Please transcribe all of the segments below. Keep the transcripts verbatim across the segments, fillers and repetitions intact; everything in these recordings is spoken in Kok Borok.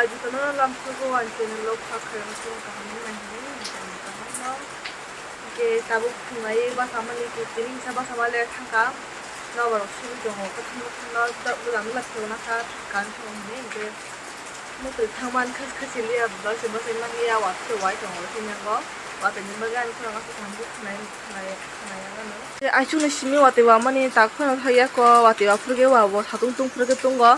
Jotono lamsogo ani channel o kha khairokno chini kaham wngna hinwi jotono kaham no. Hwnkhe tabuk thwnglaiwi bwsa mani khe tini kisa bwsa ma le thangkha. Nobar rok sugwi tongo kwthang kwthang no bwsa no thangna kha thangkha hinwi hwnkhe mwtwi thangman khas khasi liya bwsa bwsa manya watwi wai tongo sini bo watwi ni bagwi ani khorang aswk kaham khe khwnai khwnai khwnai ya mano. Aichukni simi watwi wamani tak phano thangya ko watwi aphuru khe wa bo satung tung phuru khe tungo.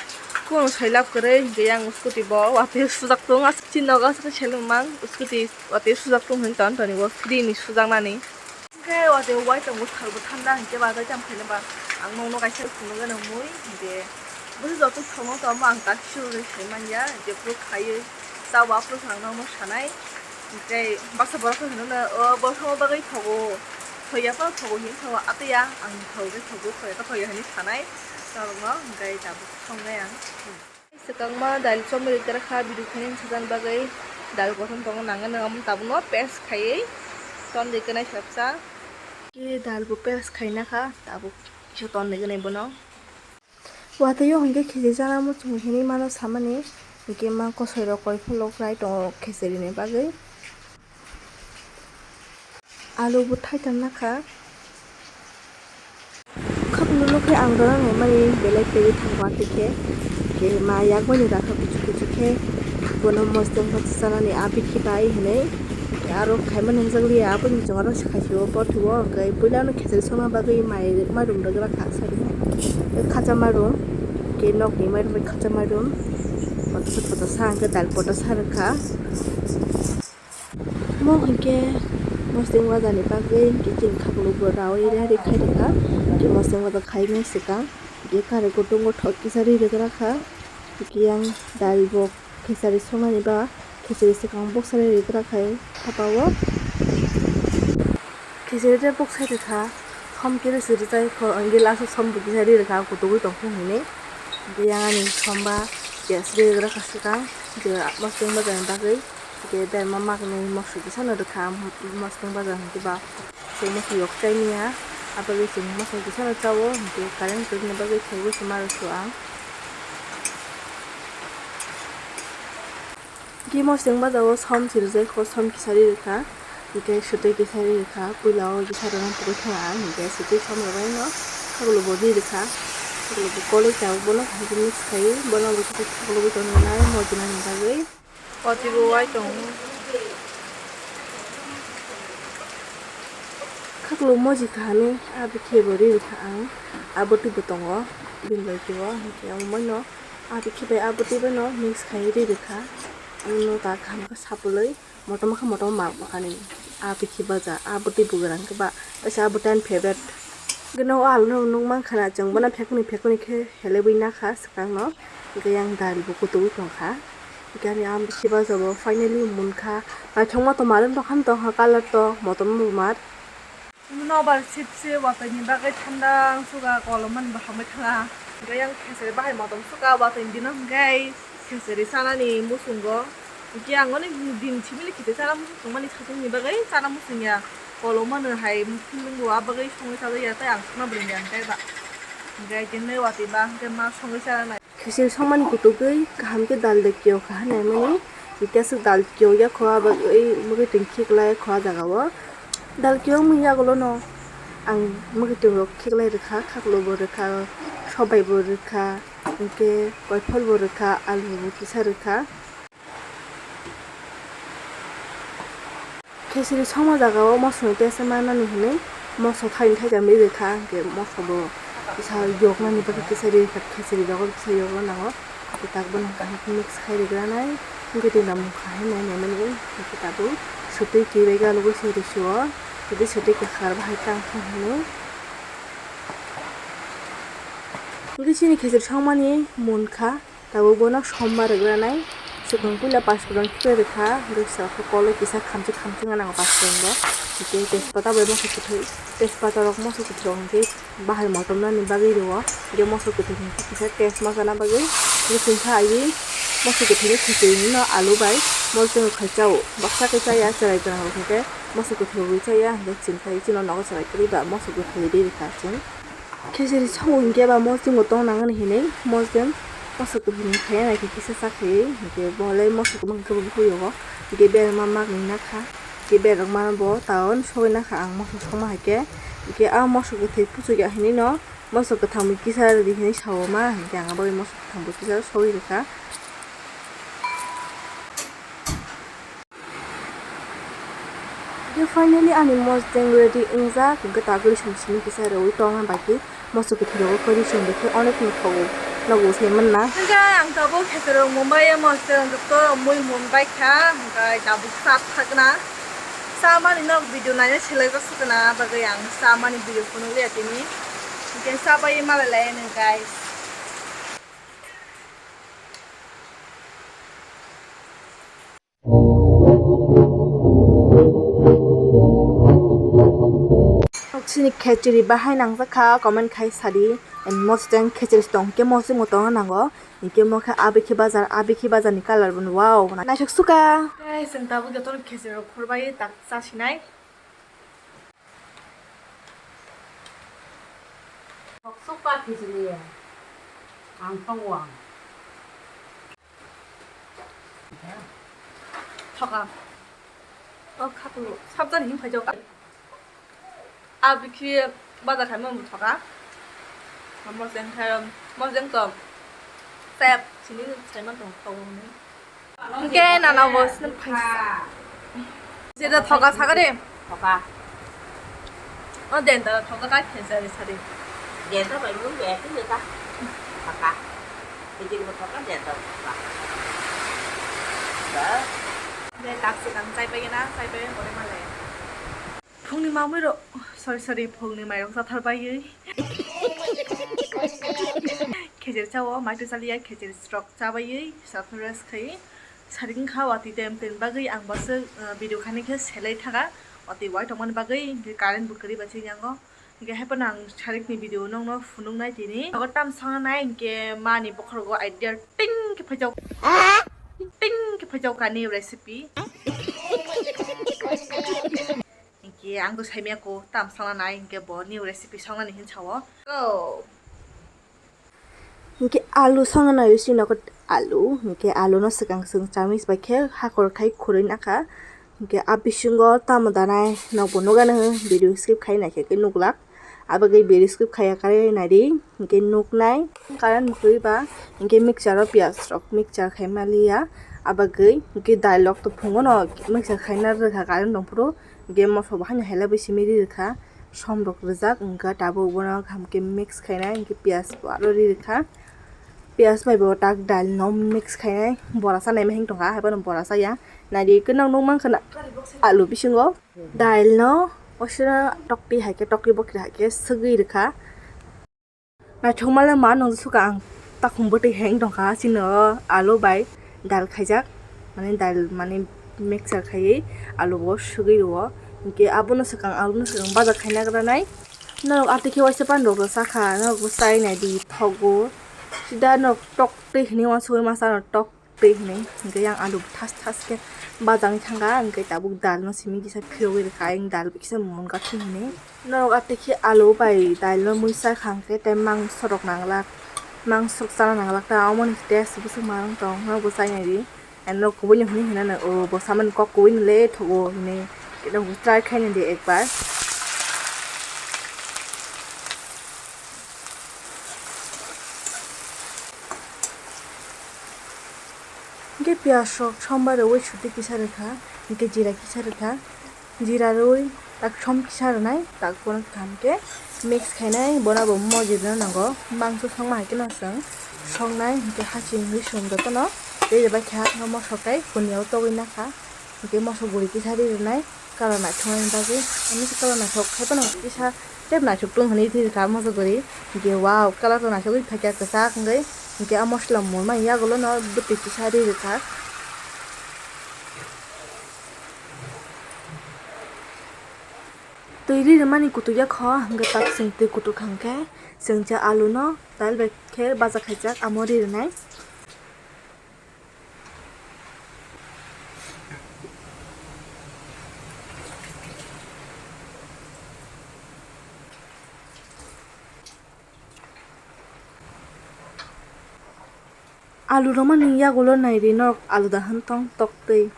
Khung sai lab kwrwi hwnkhe yang scooty bo watwi sujak tung aswk chini nogo aswk khe seleng mang scooty watwi sujak tung hinwi ton toni bo free ni sujak nani. Hwnkhe watwi wai tongo salbo thanda hwnkhe ba tei tamo khaina ba ang nokno kaisa phunukgwi nangmui hwnkhe bwswk joto thangma tongma ang tak sure sai manya je phuru khaiwi chao aphuru ang nokno sanai. Tei baksa borok khe hwnwi o borok thangma bagwi thogo, thoya phano thogo hinwi thogo, ataya ang thogo khe thogo, thoya khe thoya hinwi sanai norokno, hwnkhe tabuk thongnai ang. Swkangma dal chomri rwkha, biduk khainani sajani bagwi dal kosom tongo, nangani omo tabukno paste khaiwi ton rwkha nai sabsa. Khe dal bo paste khaina kha, tabuk kisa ton rwkha nai bono. Watwi o hwnkhe khichiri chana muchung hinwi mano samani, hwnkhe ma kosoirok koiphulok rai tongo khichirini bagwi. Alu bo thaitam nakha. Khaklo khe ang rwna naimani belai peri thango atwi khe. Hwnkhe ma yakmani rakha kuchu kuchu khe. Bono mosdeng bo chanani a bikhi bai hinwi. Hwnkhe aro khaima nangjakliya aboni chwng aro sakha sio bo thuo. Hwnkhe puilano khichiri songna bagwi mai mairum rwgra kha. Khacha mairum, hwnkhe nokni mairum bai khacha mairum, kotor kotor sa hwnkhe dal kotor sa rwkha. Mo hwnkhe mosdeng baja ni bagwi hwnkhe chini khaklo bo rawi rari khai rwkha, hwnkhe mosdeng baja khaina swkang hwnkhe kari kutungo thok kisa ri rwgra kha, hwnkhe yang dal bo khichari songnani ba khichiri swkang boksa ri rwgra khai saka o. Khichiri tei boksa rwkha, som khe rwchapjak kho, hwnkhe last o som bo kisa ri rwkha, kutugwi tongkhe hinwi. Hwnkhe yang ani som ba gas ri rwgra kha swkang, je mosdeng baja ni bagwi, hwnkhe berma maknwi mosok kisa no rwkha, mosdeng baja hwnkhe ba chwng mosok yok chai manya, aboni chwng mosok kisa no chao, hwnkhe current kwrwini bagwi khaiwi se ma rw sio ang. Hwnkhe mosdeng baja o som se rijak kho, som kisa ri rwkha, hwnkhe swtwi kisa ri rwkha, puila o kisa rwna pogwi thangha, hwnkhe swtwi som rwbaino khaklo bo ri rwkha, khaklo bo kolwi tabuk bono hwnkhe mix khaiwi bono bo kisa khaklo bo tongnai mojna ni bagwi. Watwi bo wai tongo. Khaklo moji kha hinwi a bikhi bo ri rwkha ang, a bwtwi bo tongo bini logi o, hwnkhe omo boino a bikhi bai a bwtwi boino mix khaiwi ri rwkha. Ang no ta kaham khe sapulwi motom khe motom ma bukhani a bikhi baja a bwtwi bwrang khe ba kaisa a bwtwi ani favorite. Gana o alu no nukmankha na chwng bono phekuni phekuni khe helebwi nakha swkang no, hwnkhe yang dal bo kutugwi tongkha. Hwnkhe ani a bikhi baja bo finally munkha, naithokma tongma rwng tongkha tongkha colour to motom bumar. Nobar sipse watwi ni bagwi thanda wngsuka kolom mani bo hamwi thanga. Hwnkhe yang kheseri bahai motom suka watwi ni bino hwnkhe kheseri chanani muchungo. Hwnkhe ang ani din simi kheseri chana muchung tongmani satung ni bagwi chana muchung ya. Kolom mano hai muchung bo a bagwi songwi chajakya tei ang songna bwrwi ya hwnkhe ba. Hwnkhe tini watwi ba hwnkhe ma songwi chana nai. Khichiri songmani kutugwi kaham khe dal de kiyokha hwnwi mani, hwnkhe aswk dal kiyokya kho, abo ui mwkhwtwng khiklai kho ah jagao. Dal kiyokmani yagulono ang mwkhwtwng rok khiklai rwkha, khaklo bo rwkha, sobai bo rwkha, hwnkhe koiphol bo rwkha, alu bo kisa rwkha. Khesiri songma jagao mosoni tesa manani hinwi moso thaini thaijak ri rwkha, hwnkhe moso bo kisa yoknani bagwi kisa ri rwkha, khesiri rogo kisa yokna nango. Hwnkhe tak bono kaham khe mix khai rwgranai, hwnkhe twi namung kaham nai naimani, hwnkhe tabuk swtwi kibai galugwi se rwsio, hwnkhe swtwi kwkhwrang bahai tang thung hinwi. Hwnkhe chini khesiri songmani munkha. Tabuk bono som ma rwgranai, swkang puila paspurang khiklai rwkha, hwnkhe saka kolo kisa khamchik khamchik nang paspurang bo, hwnkhe tejpata bai moso kwthwi, tejpata rok moso kwthwi rok hwnkhe bahai motom nani bagwi rwo, hwnkhe moso kwthwi hwnkhe kisa test ma chana bagwi, hwnkhe chwngkha aiwi moso kwthwini khichiri no alu bai mojang khai chao, baksa khe chaya chwrai gwnang rok hwnkhe moso kwthwi rwgwi chaya, hwnkhe chwngkha chini nogo chwrai kwrwi ba moso kwthwi rwi rwkha chwng. Khichiri songwi hwnkhe ba mosdeng bo tong nangani hinwi mosdeng Moso kwthwi ni khe naikhe kisa chakhe, hinkhe bo le moso kwbang khe bo bukhuk yogo, hinkhe berma mak ni nakha, hinkhe berma bo town sogwi nakha ang moso songma hai khe, hinkhe a moso kwthwi puchuk ya hinwi no moso kwthang bai kisa rwdi hinwi sao ma, hinkhe ang abo moso kwthang bai kisa sogwi rwkha. Hinkhe finally ani mosdeng ready wngjak, hinkhe tagwi song simi kisa rwui tongna bagwi moso kwthwi rogo kwrwi song rwkhe onek no thogo, nogo sai manna. Hinkhe ang tabuk khecherok mumbai o mosdeng rwkto mui mumbai kha, hinkhe tabuk chak thakna. Chamani no video naina selai bwswk na bagwi ang chamani video phunukliya tini. Hinkhe chabai malai lai nw guys. Sini khechiri bahai nangjak kha, comment khai sadi. And mosdeng khechiri tong khe mosdeng bo tongna nango. Hinkhe mo khe abikhi bazar, abikhi bazar ni colour bo wow, naithok suka. Guys, ang tabuk jotono khechiri rok khurbai tak chasinai. Sok sok pa khichiri ang tongo ang. Thoka. O khatulu sabjani hin phaijak. Abikhi bazar khai mani thoka. Mosdeng khai mosdeng to. Tep sini saiman tong thogo ni. Hinkhe nana bo sini phaisa. Jeda thoka sakha de. Thoka. O den da thoka ka khesa re sari. Den da bai mu ya ki ka. Thoka. Ejin mo thoka den da thoka. Ba. De tak se kang chai pai na, chai pai hore male. Phungni mamwi rok, sorry, sorry, phungni mairok chathar baiwi. Khejir chao, maitu chaliya, khejir rok chabaiwi, sathar rest khai. Saring kha watwi tem tem bagwi ang bwswk, uh, video khani khe selai thaga. Watwi wai tongmani bagwi hinkhe current bo kwrwi bai chini yango. Hinkhe haiphano ang sarikni video nokno phunuknai tini. Nogo tam sangnai hinkhe mani bokhorogo idea ting khe phaijak. Ting khe phaijak ani recipe. Hinkhe ang to saimaya ko tam songna nai hinkhe bo new recipe songna ni hin sao. Go. Hinkhe alu songna nai sini nogo alu hinkhe alu no swkang swkang chamis bai khe hakor khai khurui nakha. Hinkhe a bisingo tamo danai nokbo nugano video skip khai naikhe nuglak. Abagwi video skip khaiya kare naidi hinkhe nuknai current mwkhwi ba hinkhe mixture o piyaj rok mixture khai maliya. Abagwi hinkhe dal rok to phungo no mixture khaina rwkha current tongphuru. Hinkhe moso bo haino helaiwi simi ri rwkha, som rok rijak wngkha, tabuk bono kaham khe mix khainai, hinkhe piyaj bo aro ri rwkha, piyaj bai bo tak dal no mix khainai, bora chanai ma hing tongkha, haiphano bora chaya, naidi kwnak nuk mankha na alu bisingo dal no, osino tokti hai khe, tokti bokri hai khe swgwi rwkha. Naithokmale ma nung suka ang takhum bwtwi heng tongkha, chini o alu bai dal khaijak, mane dal mane mixture khaiwi alu bo swgwi rwo, hinkhe abono swkang aluno swkang baja khaina granai. Norok atwkhe waisa panrok rw chakha, norok bo chai naidi thogo, sida norok tok twi hinwi uansugwi masa norok tok. Twi hinwi hinkhe yang alu thas thas khe bajangwi thangkha, hinkhe tabuk dal no simi kisa phirogwi rwkha, ayang dal kisa mon gathi hinwi. Norok atwkhe alu bai dal no mui chakha hinkhe tei mangso rok nanglak, mangso rok chana nanglak ta, omo ni taste bwswk ma wng tong norok bo chai naidi. And norok kubui no hinwi hinano, o bo samani kok kubui no le thogo hinwi, norok bo try khai naidi ekbar. Hinkhe piyaj rok sombai rwui suti kisa rwkha, hinkhe jira kisa rwkha, jira rwui tak som kisa rwnai, tak bono kaham khe mix khainai, bono bo moji rwna nango, mangso songma hai kheno chwng songnai, hinkhe haching hinwi song jotono, tei bai khe hakno mosok tai huniya o togwi nakha, hinkhe mosok bwrwi kisa ri rwnai. Colour naithoknani bagwi, ani se colour naithok khai phano kisa tep naithok tong hinwi thwi rwkha moso guri. Hinkhe wow, colour to naithok wngwi phaikha kwchak wngwi. Hinkhe a mosla mol mani yagulo no bwtwi kisa ri rwkha. Twi ri rwmani kutuk ya kho, hinkhe tak chwng twi kutuk kha hinkhe chwng je alu no dal bai khe baja khaijak, amo ri rwnai. Alu rwmani yagulo naidi norok alu da hwn tong toktwi.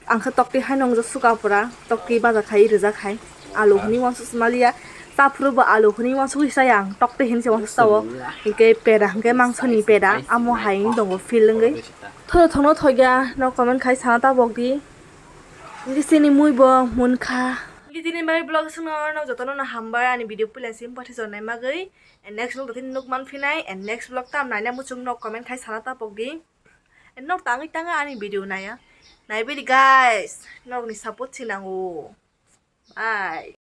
Ang khe toktwi hai nongjak suka pura, toktwi baja khai rijak hai. Alu hwnwi uansuk se maliya, chaphuru bo alu hwnwi uansuk se chaya ang, toktwi hwnwi se uansuk sao. Hinkhe peda hinkhe mangsoni peda, amo hai wng tongo feel wngwi. Thono thono thoiya no comment khai sana tabok di. Hinkhe chini mui bo munkha. Hinkhe tini bai vlog swngno norok jotono no hambai ani video puila sim pathi jornai magwi. And next vlog tini nuk manphinai, and next vlog tam naina muchung nok comment khai sana tabok di. And nok tangwi tangwi ani video naya. Naibidi guys, nokni support sinango. Bye.